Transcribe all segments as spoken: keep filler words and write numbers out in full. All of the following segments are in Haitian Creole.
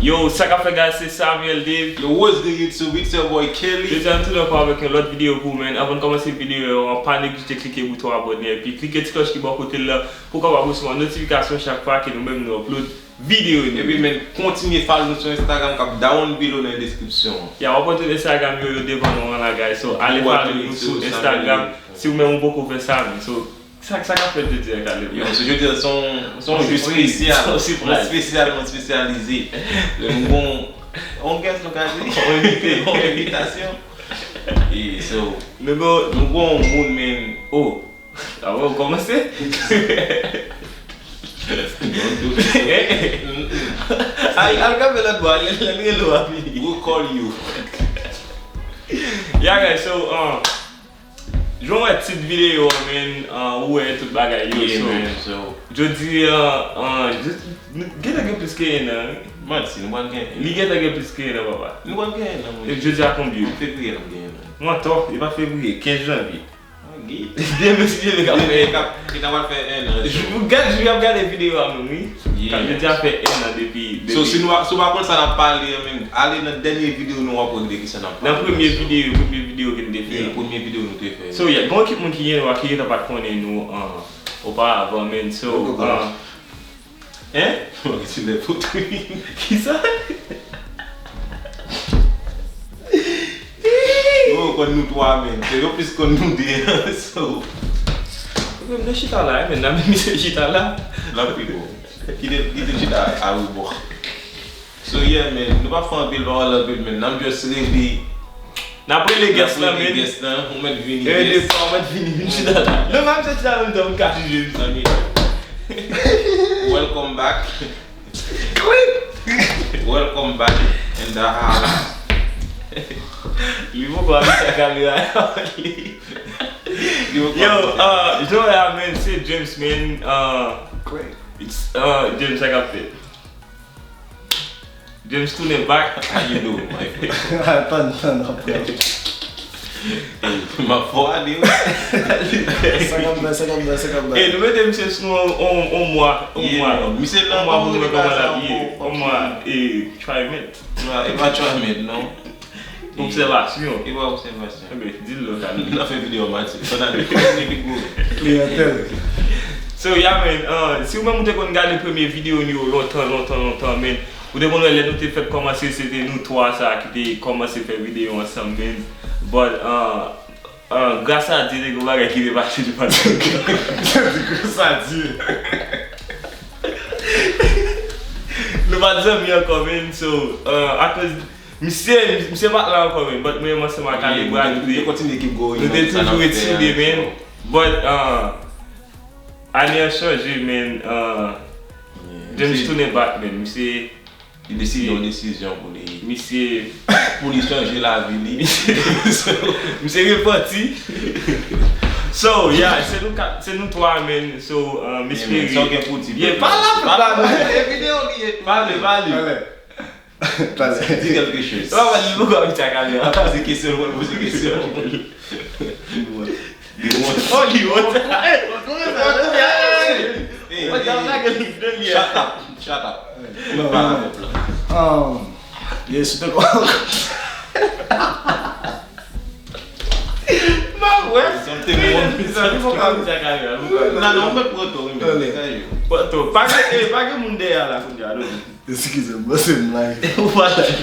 Yo, sa k ap fèt, guys? Se Samuel Dave. Yo, what's good YouTube? It's your boy Kelly. Jodi a, nou tounen ankò avèk yon lòt videyo pou ou, man. Anvan n kòmanse videyo an, pa neglije klike bouton abòne epi klike ti klòch ki bò kote l la pou w kapab resevwa notifikasyon chak fwa ke nou menm nou upload videyo nou. Epi, man, kontinye follow nou sou Instagram k ap down below nan description an. Ya, w ap wè tout Instagram yo, yo devan nou an la, guys. So, ale follow nou sou Instagram si ou menm ou poko fè sa, man. So, Sa, sa k ap fèt jodi a, Khaled? Yo, so jodi a, se yon, se yon jou espesyal. Se yon sipriz. Mwen espesyalman espesyalize. Lè nou gon yon guest, nou ka di. Yon envite. Yon envitasyon. E so, nou gon, nou gon yon moun, men, oh. Ah, bon, w kòmanse? Ay, al kanpe lòt bò, al, al rele w a vini. We'll call you. Yeah, guys, so, um, Jan w wè tit videyo an, man, uh, ou wè tout bagay yo, yeah, so, man, so, jodi a, uh, jis, nou gentan gen plis ke en an, wi. Manti, nou pral gen en an. Li gentan gen plis ke en an, papa. Nou pral gen en an, wi. E jodi a konbyen? Fevriye n ap gen en an. Mantò, e pa fevriye, kenz janvye. Ah, Guy. Demen, si Dye vle, k ap fè, k ap, ki ta pral fè en an. Gad, j ap gade videyo a menm, wi. Yeah. Kòm yo di a fè en an depi, depi. So, si nou, si w pa konn sa n ap pale an, men, ale nan dènye videyo nou, w ap wè de kisa n ap pale. Nan premye videyo, premye videyo ke n te fè. Yeah, premye videyo nou te fè. So, yeah, gon ekip moun ki gen dwa ki gentan pa t konnen nou, uh, oparavan, men. So, uh, hein? Mwen retire foto. Kisa? Yo konn nou twa, men. Se yo plis konn nou de. So. Mwen, m te chita la, men, nan men misye chita la. L ap pi bon. Kite, kite chita a rebò. So, yeah, man, nou p ap fè anpil pawòl anpil, man. N ap just rele. N ap rele guest lan, men. N ap rele guest lan, ou mèt vini, guest. E de fwa, ou mèt vini, vin chita la. Non, m ap chita la, m ka jije, mezanmi. Welcome back. Welcome back in the house. Li poko abitye ak kamera. Li poko abitye. Yo, uh, jan w wè a, man, se James, man. Uh, it's, uh, James, sa k ap fèt? James tounen back. How you doing, my friend? Tann, tann, tann. M ap fò ale, wi. Sa k ap bay, sa k ap bay, sa k ap bay. E, nou mete misye sou yon, yon, yon mwa, yon mwa. Yeah, man. Misye nan yon mwa pou nou wè kòman l ap ye. Yon mwa, e, try met. Non, e pa try met, non. Obsèvasyon. E pa obsèvasyon. Enben, di l lòt ane. N ap fè videyo maten. Lòt ane, kote nèg ki gwo? Kliyantèl. So, yeah, man, uh, si ou menm ou te konn gade premye videyo nou yo lontan, lontan, lontan, man, ou te konn wè lè nou te fèk kòmanse, se te nou twa sa ki te kòmanse fè videyo ansanm, man. But, uh, uh, gras a Dye, te gen bagay ki te pase, nou pa t zanmi. Gras a Dye. Nou pa t zanmi ankò, man. So, uh, akoz Misye, misye pa t la ankò, man, but mwen menm ansanm ak Khaled Bra, nou te, nou te toujou etide, man. But, uh, ane an chanje, man, uh, James tounen back, man. Misye, li deside yon desizyon pou li, misye, pou li chanje lavi li. Misye repanti. So, yeah, se nou kat, se nou twa, man. So, uh, m espere. Yeah, man, sa w gen pou di, yeah, pale, pale, pale. Pale, pale. Talè. Di kèlke choz. Ou pa wè li poko abitye ak kamera. Poze kesyon, poze kesyon. Li wont. Oh, li wont. Hey, hey, hey. Shut up, shut up. Non, non, non. Um, yeah, se te Mwen wè. Mezanmi, mezanmi, poko abitye ak kamera. Non, non, mwen pran to, wi, men. Pran to. Pa gen, eh, pa gen moun dèyè la, kounye a, non. Eskize m, se m live. Ou pa live.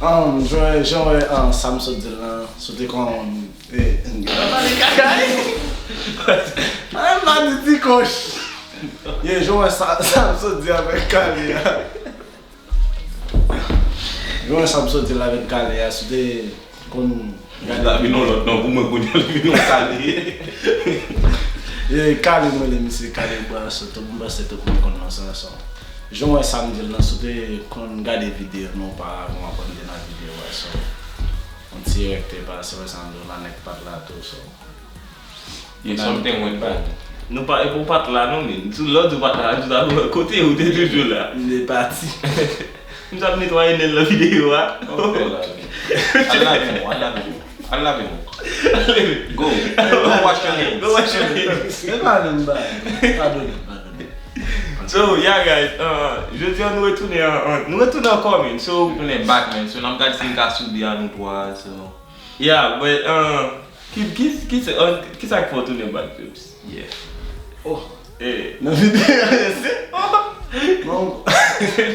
Um, jan, jan wè, um, sa m sot di l lan, sot te konn, eh, pa pale kaka, eh. Ay, m pa di ti kòch. Ye, jan wè sa, sa m sot di avèk Kale a. Jan wè sa m sot di l avèk Kale a, sot te konn gade. Li vin yon lòt non pou mwen kounye a, li vin yon Kale. Ye, Kale, mwen rele misye Kale Bra, so tout moun panse tout moun konn non sa, so. Jan w wè sa m di l lan, si w te konn gade videyo nou oparavan, w ap wè m te nan videyo a, so. Yon ti erè k te pase, wè sa m di w la, nèg pa t la tou, so. Yeah, something went wrong. Nou pa, epi w pa t la non, men. Lè w di w pa t la, nou ta kote ou te toujou la. M te pati. M t ap netwaye nen l nan videyo a. Ok, la. Al lave men w, al lave men w. Al lave men w. Go. Go wash your hands. Go wash your hands. E pa menm bagay. Padone, padone. So, yeah, guys, uh, jodi a nou retounen an, an, nou retounen ankò, man. So, nou retounen back, man. So, n ap gade si n ka soude a nou twa, so. Yeah, but, uh, ki, ki, ki, uh, ki sa k fè w tounen back, James? Yeah. Oh. Eh. Nan videyo a, se. Non.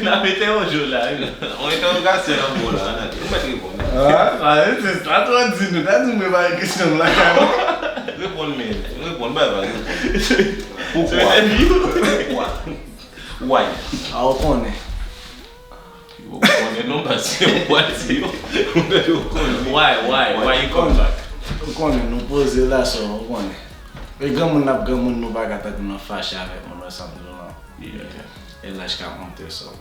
N ap mete yon jou la, wi. Yon entèwogasyon nan mo la, nan. Ou mèt reponn. Ah, ah, se sa, twa di nou, ta di mwen pa gen kesyon lakay mwen. Reponn, men. Reponn, bay, bay, reponn. Poukwa? Poukwa? Why? A, ou konnen. Yo konnen non, paske yo pral di yo. Yo konnen. Why, why, why you come back? Ou konnen, nou poze la, so, ou konnen. E granmoun n ap granmoun, nou pa ka tankou nan fache avèk moun, wè sa m di w lan. Yeah. E laj ka monte, so.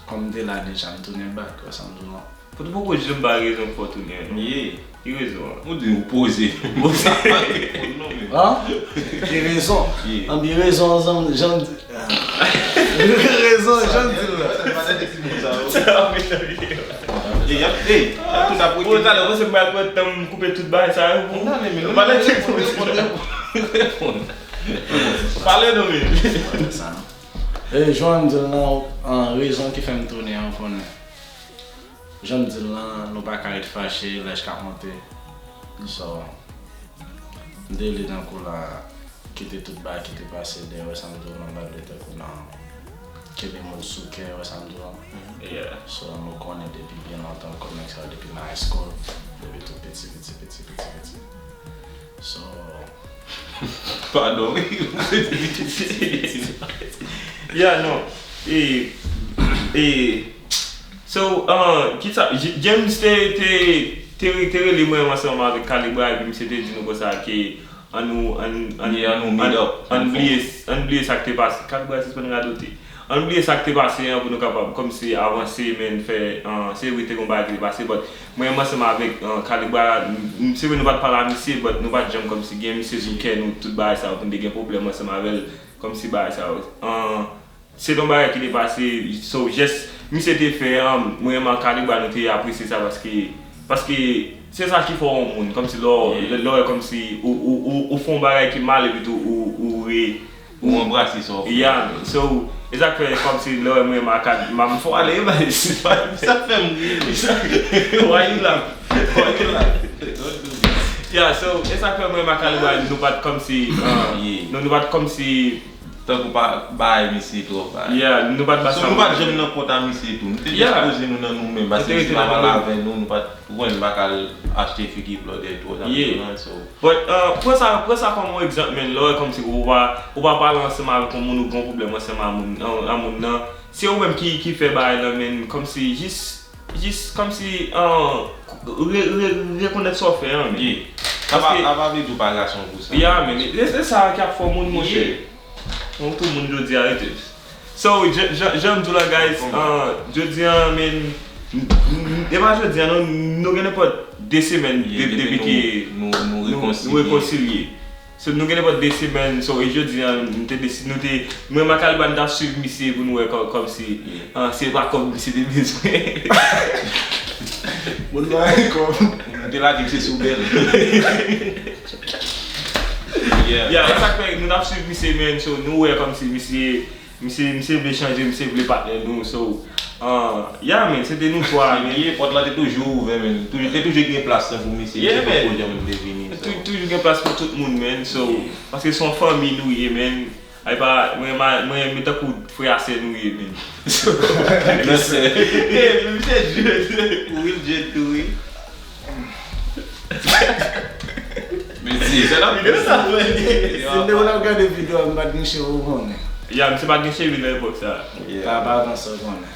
Kòm m te la deja, m tounen back, wè sa m di w lan. Pou nou poko janm bay rezon pou tounen, non. Yeah. Ki rezon an? Ou di ou poze. Poze. Non, men. An? Ki rezon? Yeah. An, ki rezon, jan, jan, ki rezon, jan di l la. Sa, men, sa, men. E, y ap, e, y ap tout ap rete. Bon, talè, mwen se m pral pran tan m koupe tout bagay sa yo pou. Non, men, men, pale non, men. Pale non, men. Sa. E, jan m di l nan, an, rezon ki fè m tounen an, ou konnen. Jan m di l lan, nou pa ka ret fache, laj ka monte. So, m te vle tankou la, kite tout bagay ki te pase dèyè, wè sa m di w lan, m pa vle tankou nan kenbe moun sou kè, wè sa m di w lan. Yeah. So, nou konnen depi byen lontan, m konn nèg sa yo depi nan high school, depi tou piti, piti, piti, piti, piti. So, Padon, wi. Yeah, non. E, e, so, uh, ki sa, J-, James te, te, te, te rele mwen ansanm avèk Calibra, epi misye te di nou konsa ke an nou, an, an, yeah, an nou meet up, an bliye, an bliye sa k te pase. Calibra sispann radote. An bliye sa k te pase an pou nou kapab kòmsi avanse, men fè, uh, se vre te gon bagay ki te pase, but mwen menm ansanm avèk, uh, Calibra, m, m, se vre nou pa t pale a misye, but nou pa t janm kòmsi gen misye sou kè nou, tout bagay sa yo, pou n te gen pwoblèm ansanm avè l, kòmsi bagay sa yo. Uh, se t on bagay ki te pase, so, jès misye te fè an, mwen menm ak Calibra nou te apresye sa paske, paske se sa ki fè w yon moun, kòmsi lè w, lè, lè w wè kòmsi ou, ou, ou, ou fè yon bagay ki mal epi tou ou, ou re, Ou anbrase sa w fè. Yeah, so, e sa k fè kòmsi lè w wè mwen ak Calibra, m fò ale, e ba, sa fè m ri. Why you laugh? Why you laugh? Don't do this. Yeah, so, e sa k fè mwen ak Calibra, nou pa t kòmsi, uh, yeah, nou, nou pa t kòmsi tankou pa bay misye twòp bagay. Yeah, nou pa t ba sa. So, nou pa t janm nan kont a misye tou. Nou te jis poze nou nan nou menm, paske misye pa pale avè nou, nou pa t, ou konprann, nou pa ka al achte figi blòdè twò, sa, yeah, so. But, uh, pran sa, pran sa kòm yon egzanp, man. Lè w wè kòmsi ou pa, ou pa pale ansanm avèk yon moun, ou gen yon pwoblèm ansanm a moun, a, a moun nan, se ou menm ki, ki fè bagay lan, man. Kòmsi, jis, jis, kòmsi, uh, re, re, rekonèt sa w fè an, man. Yeah. Sa pa, paske sa pa vle di w pa gason pou sa. Yeah, man. E, e sa ki ap fè w moun, monchè. Yeah. Nou tou moun jodi a, rete. So, jan, jan, jan m di w la, guys, uh, jodi a, man, n, n, e pa jodi a, non, nou gen nenpòt de semèn de, depi ke nou, nou, nou rekonsilye. So, nou gen nenpòt de semèn, so, e jodi a, nou te desi-, nou te, mwen, ak Calibra, nou t ap swiv misye pou nou wè kò-, kòmsi, uh, se pa kòb misye te bezwen. Moun pa gen kòb. Nou te lage misye sou bèl. Yeah. Yeah, e sa k fè nou t ap swiv misye, man, so, nou wè kòmsi misye, misye, misye vle chanje, misye vle patnè nou, so, uh, yeah, man, se te nou twa, man. Yeah, pòt la te toujou ouvè, man. Toujou, te toujou gen plas lan pou misye, yeah, misye poko janm te vini, so. Tou-, toujou gen plas pou tout moun, man, so, yeah, paske se yon fanmi nou ye, man. Ay pa, mwen, ma-, mwen, mwen tankou frè a sè nou ye, man. Frè a sè. Eh, men misye Jed. Wi, Jed tou, wi. Men si, se nan videyo sa, mwen. Si m te konn ap gade videyo a, m pa t gen cheve, ou konnen. Ya, misye pa t gen cheve nan epòk sa. Yeah. Pa, pa avanse, ou konnen.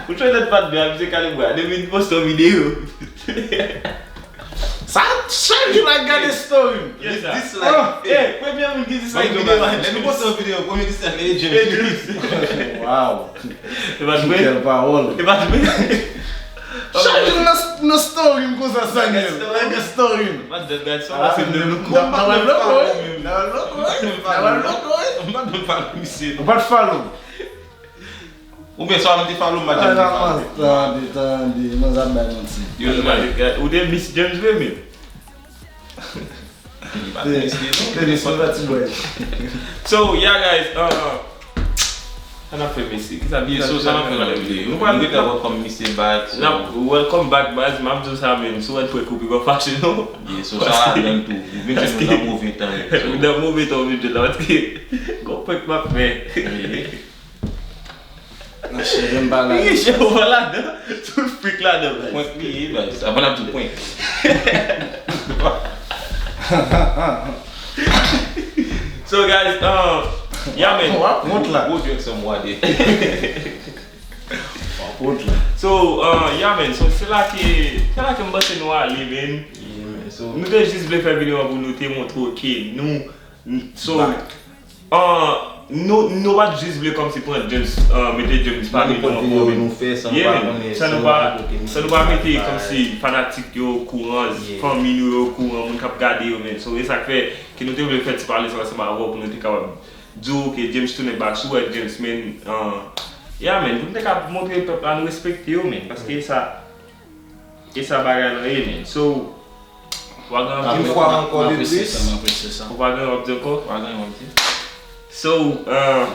Ou chwe lèt pa t byen, misye Calibra. Depi n poste yon videyo. Sa, chak jou l ap gade story m. Yes, sir. Dislike. Oh, eh, premye moun ki dislike videyo a. Lè nou poste yon videyo, premye dislike, e James. Wow. E pa t vre? Ki bèl pawòl. E pa t vre? Chak jou nan, nan story m konsa, Samuel. Nan story m. Nan story m. Madanm, gad sa, se de loko. M pa t menm follow. M pa t menm follow misye. Ou pa t follow? Oubyen sa w te follow m, madanm? Tande, tande, manzè ap bay manti. Ou te miss James vre, men. Li pa t miss li, non. Te miss li, pa ti bwè. So, yeah, guys, uh, Sa n ap fè, mesye? Kisa, kisa, so, sa n ap fè nan videyo? Nou pral, nou gentan welcome misye back, so. N ap welcome back, baz, m ap di w sa, men, si w wè n prank ou, pi pa fache, non. Yeah, so, sa ladan tou. Ou vin jwenn nou nan move tan, so. Nan move tan, ou vin jwenn la, paske gon prank m ap fè. Nan cheve m pa la. Wi, cheve w pa ladan. Tout frik ladan, baz. Prank li ye, baz. Avan n ap di prank. So, guys, um, yeah, man. W ap wont la. Gwo direksyon m wade. W ap wont la. So, uh, yeah, man. So, se la ke, se la ke m panse nou ale, man. Yeah, man. So, nou te jis vle fè videyo an pou nou te montre w ke nou, n-, so, back. Ah, nou, nou pa t jis vle kòmsi pran James, ah, mete James pami nou ankò, men. Nenpòt videyo nou fè, san nou pa konnen, san nou pa, san nou pa mete kòmsi fanatik yo okouran, fanmi nou yo okouran, moun k ap gade yo, men. So, e sa k fè ke nou te vle fè ti pale sa ansanm avè w pou nou te kapab di w ke James tounen back, si w wè James, men, ah, yeah, men, pou nou te ka montre pèp la nou respekte yo, men, paske sa, e sa bagay la ye, men. So, w a gen yon fwa ankò de plis. Ou pa gen w ap di ankò? W a gen w ap di. So, uh,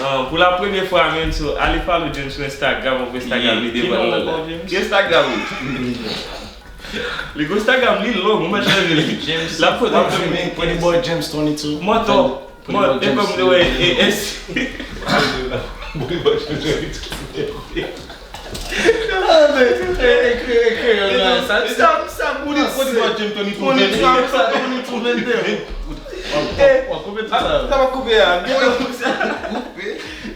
uh, pou la premye fwa, men, so, ale follow James sou Instagram, ou Instagram li devan nou la. Ki Instagram ou? Li gen Instagram, li long, ou mèt chanje li. James, l ap foto. Pretty Boy James twenty-two. Mwen tou. Bon, e kòm nou wè, e, e,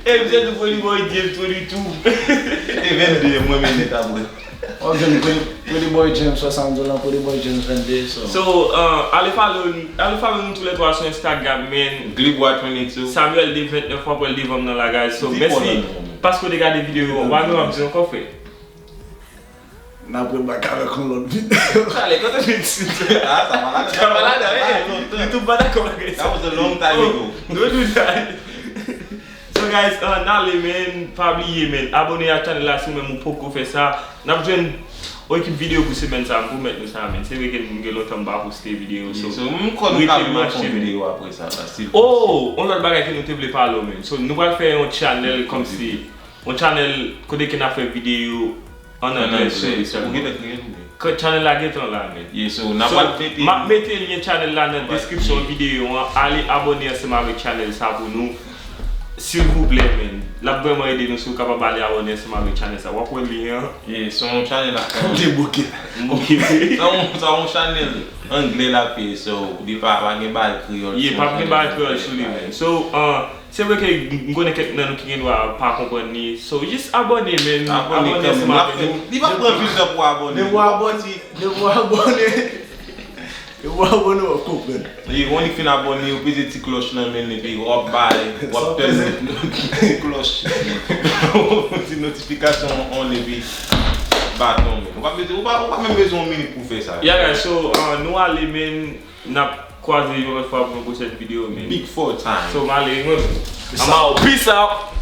e, msye nou Pretty Boy James twenty-two. E vennde, mwen mennen tabou. Ok, Pretty, Pretty Boy James swasann dola, Pretty Boy James vennde, so. So, uh, ale follow, ale follow nou toulètwa sou Instagram, man. Glibwa twenty-two. Samuel de vennèf, w ap wè l devan m nan la, guys. So, mèsi paske w te gade videyo. W a gen w ap di ankò, frè? N ap rebak avèk yon lòt videyo. Chale, kote w vin di sa? Ah, sa malad. Sa malad, wi. Li tou pa dakò avèk sa. That was a long time ago. Oh, don't do that. So guys, uh, n ale, man, pa bliye, man, abòne ak chanèl la si w menm ou poko fè sa. N ap jwenn yon ekip videyo pou semèn sa, m pwomèt nou sa, man. Se vre ke m gen lontan m pa poste videyo, so, rete branche, man. Oh, yon lòt bagay ke nou te vle pale w, man. So, nou pral fè yon channel kòmsi, yon channel kote ke n ap fè videyo an anglè sèlman. Ou gentan kreye l, wi. Channel la gentan la, man. Yeah, so, n ap mete, m ap mete lyen channel la nan deskripsyon videyo an. Ale abòne ansanm avèk channel sa pou nou. Silvouplè, man. L ap vrèman ede nou si w kapab ale abòne ansanm avèk channel sa. W ap wè lyen an. Yeah, se yon channel la. Debouke. Debouke. Se yon, se yon channel anglè l ap ye, so, li pa, pa gen bagay kreyòl. Yeah, pa gen bagay kreyòl sou li, man. So, uh, Se vre ke m konnen kèk nan nou ki gen dwa pa konprann li. So, jis abòne, man. Abòne ansanm avèk nou. Li p ap pran plis tan pou abòne. Depi w abòne, depi w abòne, depi w abòne, w ap konprann. Li, yon li fin abòne, ou peze ti klòch nan men l, epi w ap bay, w ap tèl ti klòch. Ti notifikasyon on, epi baton, man. Ou pa bezwen, ou pa, ou pa menm bezwen yon minit pou fè sa. Yeah, guys, so, uh, nou ale, man. N ap kwaze yon lòt fwa pou yon pwochèn videyo, man. Big four time. So, m ale, mwen. I'm out. Peace out.